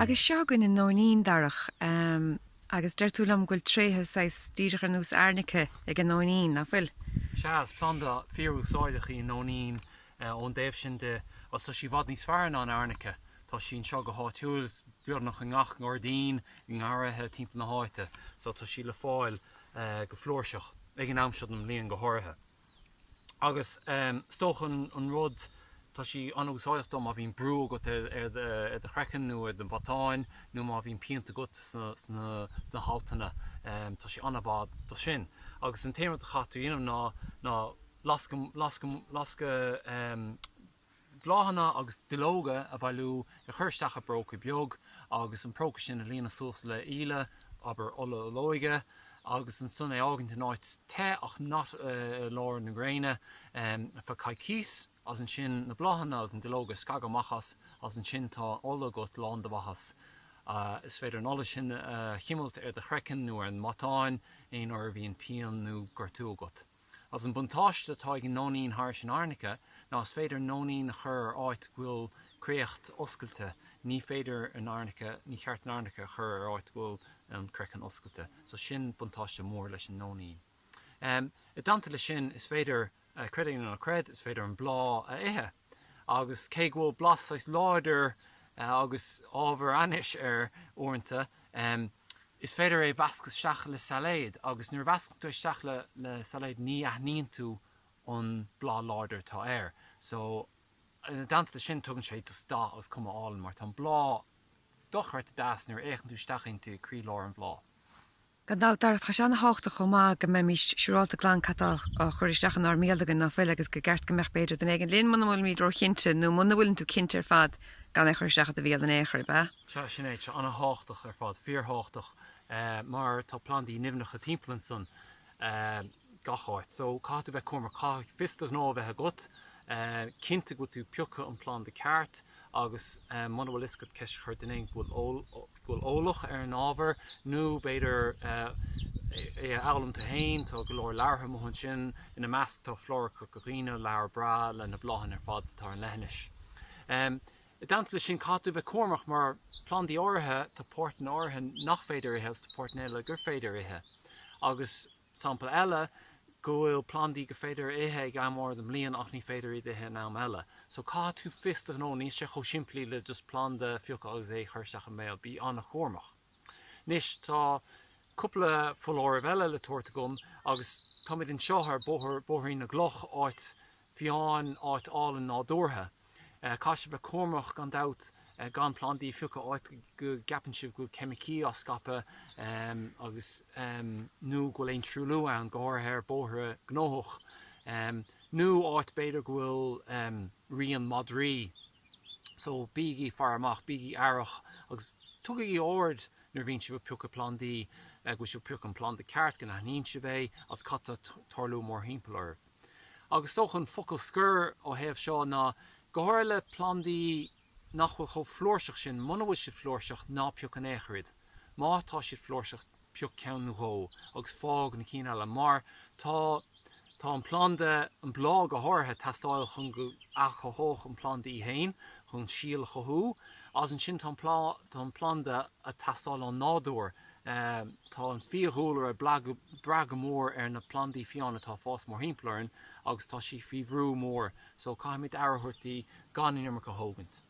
Agus seo againn an nóinín, Darach, agus deir tú liom go bhfuil tréithe saghas díreach ar nós airnice ag an nóinín, nach bhfuil? Sea, is planda fíor-úsáideach í an nóinín ón dtaobh sin de, agus tá sí i bhfad níos fearr ná an airnice. Tá sí anseo go háitiúil, beagnach i ngach ngairdín, i ngarraithe timpeall na háite, so tá sí le fáil go flúirseach, ag an am seo den mbliain go háirithe. Agus is dócha an rud, tá sí an-úsáideach dó má bhíonn brú agat ar do chraiceann nó ar do mhatáin nó má bhíonn pianta agat sna haltanna, tá sí an-mhaith do sin. Agus an t-aon rud a chaithfidh tú a dhéanamh ná ná lasca, lasca, lasca, Bláthanna agus duilleoga a bhailiú, a chur isteach i bpróca beag agus an próca sin a líonadh suas le íle, abair ola olóige, agus ansan é fhágaint in áit te ach not i lár na gréine ar feadh coicís agus ansin na bláthanna agus na duilleoga a scagadh amach as agus ansin tá ola agat lán de mhaitheas. Is féidir an ola sin a chimilt ar do chraiceann nó ar na matáin aon uair a bhíonn pian nó gortú agat. Agus an buntáiste atá ag an nóinín thairis an airnice ná is féidir an nóinín a chur ar áit go bhfuil créacht oscailte, ní féidir an airnice, ní cheart an airnice a chur ar áit go bhfuil an craiceann oscailte. So sin buntáiste mór leis an nóinín. I dteannta le sin is féidir, creid é nó ná creid, is féidir an bláth a ithe. Agus cé go bhfuil blas saghas láidir agus ábhar ainnis air uaireanta, Is féidir é a mheascadh isteach le sailéad agus nuair a mheascann tú é isteach le le sailéad ní aithníonn tú an bláth láidir atá air. So, ina dteannta le sin tugann sé just dath agus cuma álainn mar tá an bláth dochreidte deas nuair a fhéachann tú isteach inti i croílár an bhláth. Gan dabht, Darach, tá sé ana-thábhachtach chomh maith go mbeimis siúrálta glan cad tá á chur isteach inár mbéal againn, ná fuil, agus gur ceart go mbeadh b'fhéidir duine éigin linn muna bhfuilimid róchinnte nó muna bhfuileann tú cinnte ar fad gan é a chur isteach i do bhéal in aon chor, ab ea? Sea, sin é, tá sé ana-thábhachtach ar fad, fíorthábhachtach, mar tá plandaí nimhneacha timpeall ansan gach áit. So, caithfidh tú bheith cúramach, caithfidh fios do ghnó a bheith agat, cinnte go bhfuil tú ag piocadh an planda ceart agus muna bhfuil fhios agat ceist a chur duine éigin go bhfuil eolach ar an ábhar nó b'fhéidir é a fhoghlaim tú féin, tá go leor leabhartha amuigh ansin, ina measc tá Flóra Chorca Dhuibhne, leabhar breá le na bláthanna ar fad atá ar an leithinis. I dteannta leis sin, caithfidh tú bheith cúramach mar plandaí áirithe, tá páirteanna áirithe nach féidir a ithe agus tá páirteanna eile gur féidir a ithe. Agus sampla eile, go bhfuil plandaí gur féidir a ithe ag am áirithe den mbliain ach ní féidir iad a ithe in am eile. So caithfidh tú fios do ghnó, níl sé chomh simplí le just planda a phiocadh agus é a chur isteach i mbéal, bí an-chúramach. Anois tá cúpla foláireamh eile le tabhairt agam agus táimid anseo ar bóthar, Bóithrín na gCloch, áit fiáin, áit álainn nádúrtha. Caithfidh sibh bheith cúramach gan dabht gan plandaí a phiocadh áit go gceapann sibh go bhfuil ceimicí á scaipeadh agus nó go bhfuil aon truailliú ann, go háirithe ar bóithre gnóthach nó áit b'fhéidir go bhfuil rian madraí. So bígí ag faire amach, bígí aireach agus tugaigí aird nuair a bhíonn sibh ag piocadh plandaí go bhfuil sibh ag piocadh an planda ceart, go n-aithníonn sibh é agus cad tá ag tarlú mórthimpeall oraibh. Agus is dócha an focal scoir ó thaobh seo ná, go háirithe le plandaí nach bhfuil chomh flúirseach sin, muna bhfuil siad flúirseach, ná pioc in aon chor iad. Má tá siad flúirseach, pioc ceann nó dhó agus fág na cinn eile mar tá tá an planda, an bláth go háirithe, ag teastáil chun go athchothódh an planda í féin, chun síol a chothú. Agus ansin tá an tá an planda ag teastáil ón nádúr. Tá an fiadhúlra ag brath go mór ar na plandaí fiáine atá ag fás mórthimpeall orainn agus tá sí faoi bhrú mór so caithfimid aire a thabhairt di gan an iomarca a thógaint.